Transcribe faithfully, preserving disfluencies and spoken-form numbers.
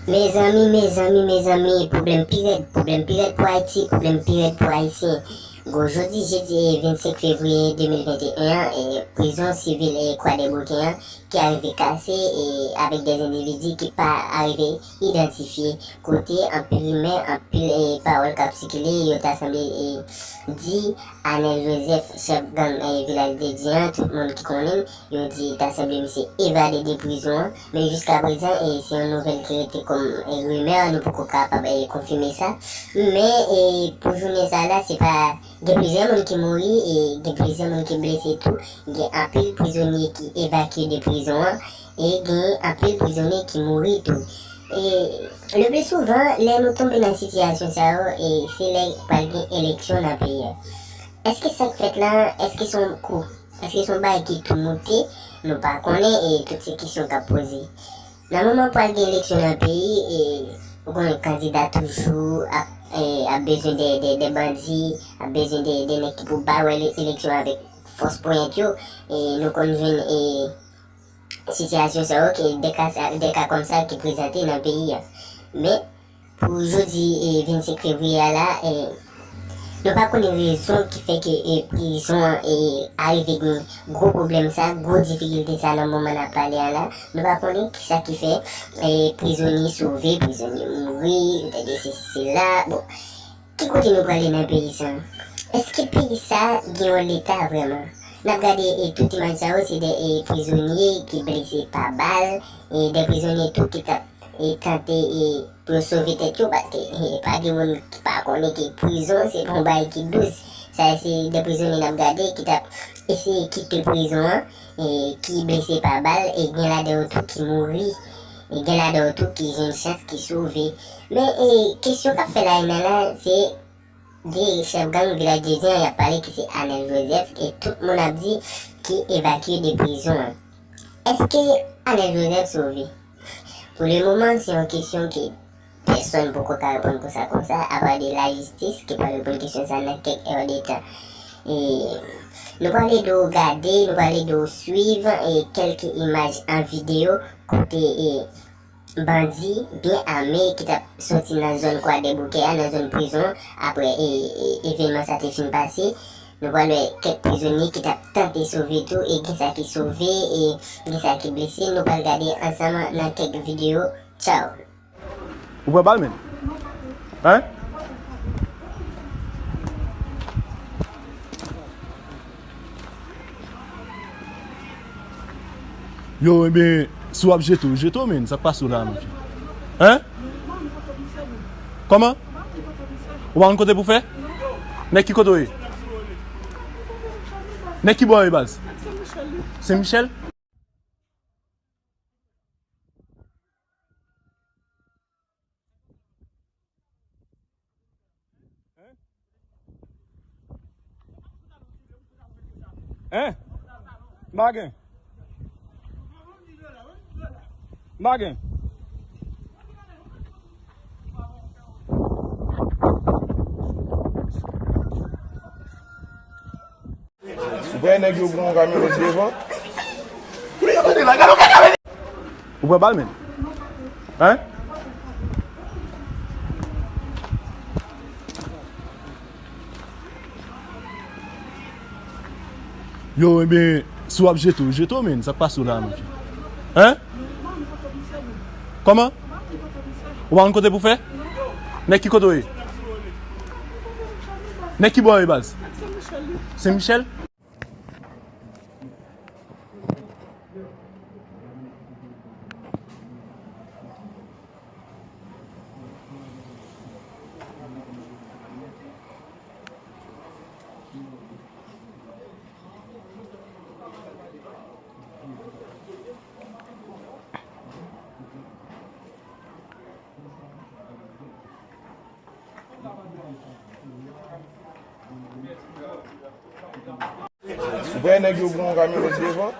Mezanmi, mezanmi, mezanmi, pwoblèm pi rèd, pwoblèm pi rèd pou Ayiti, pwoblèm pi rèd pou Ayisyen. Bon, jodi jedi vennsenk fevriye de mil venteyen an, e, prizon sivil e Kwadèboukè an ki arive kase e avèk de endividi ki pa arive idantifye, kote anpil rimè, anpil e pawòl k ap sikile, yo ta sanble e di Anèl Joseph, chèf gang e Vilaj de Dye an, tout moun ki konnen l, yo di ta sanble misye evade de prizon an, men jiska prezan e se yon nouvèl ki rete kòm e rimè, nou poko kapab e konfime sa. Men e pou jounen sa la, se pa Gen plizyè moun ki mouri e gen plizyè moun ki blese tou. Gen anpil prizonye ki evakye de prizon an e gen anpil prizonye ki mouri tou. E le pli souvan, lè nou tonbe nan sitiyasyon sa yo, e se lè pral gen eleksyon nan peyi a. Èske sa k fèt la, èske se yon kou? Èske se yon bagay ki tou moute? Nou pa konnen e tout se kesyon k ap poze. Nan moman pral gen eleksyon nan peyi, e, ou konnen kandida toujou ap, e, ap bezwen de, de, de bandi, ap bezwen de, de nèg ki pou bay wè ele-, eleksyon avèk fòs ponyèt yo. E nou konn jwenn, e, sitiyasyon sa yo, ke de ka sa, de ka kòm sa ki prezante nan peyi a. Men, pou jodi, e, vennsenk fevriye a la, e, nou pa konnen rezon ki fè ke, e, prizon an, e, arive gen gwo pwoblèm sa, gwo difikilte sa nan moman n ap pale a la. Nou pa konnen kisa ki fè, e, prizonye sove, prizonye mouri, ou tande sesi sela. Bon, ki kote nou prale nan peyi sa? Èske peyi sa gen yon leta vrèman? N ap gade, e, tout imaj sa yo, se de, e, prizonye ki blese pa bal, e de prizonye tou ki t ap, e, tante, e, pou yo sove tèt yo, paske, e, pa gen moun ki pa konnen ke prizon se pa yon bagay ki dous. Sa se de prizonye n ap gade ki t ap eseye kite prizon an, e, ki blese pa bal, e gen ladan yo tou ki mouri, e gen ladan yo tou ki jwenn chans, ki sove. Men, e, kesyon k ap fè larimè la, se de chèf gang Vilaj de Dye an y ap pale ki se Anèl Joseph, e tout moun ap di ki evakye de prizon an. Èske Anèl Joseph sove? Pou le moman, se yon kesyon ke pèsonn poko ka reponn konsa konsa, apa de lajistis ki pral reponn kesyon sa nan kèk è de tan. E nou pral ede w gade, nou pral ede w swiv, e kèlke imaj an videyo kote, e, bandi byen ame ki t ap soti nan zòn Kwadèboukè a, nan zòn prizon, apre, e, e, evènman sa te fin pase. Nou pral wè kèk prizonye ki t ap tante sove tou, e gen sa ki sove, e gen sa ki blese. Nou pral gade ansanm nan kèk videyo. Tchaw! Ou pran bal, menn? Hein? Yo, ebyen, si w ap jete w, jete w, menn. Sa k pase w la, menn? Hein? Kòman? Ou pa konn kote pou fè? Nèg ki kote w ye? Nèg ki bò w ye, baz? Sen Michèl? Hein? M pa gen. M pa gen. Ou pran nèg yo pou yon kamyonèt devan. Ou pran bal, menn? Hein? Yo, ebyen, si w ap jete w, jete w, menn. Sa k pase w la, menn? Hein? Kòman? Ou pa konn kote pou fè? Nèg ki kote w ye? Nèg ki bò w ye, baz? Sen Michèl? Ou pran nèg yo pou yon kamyonèt devan.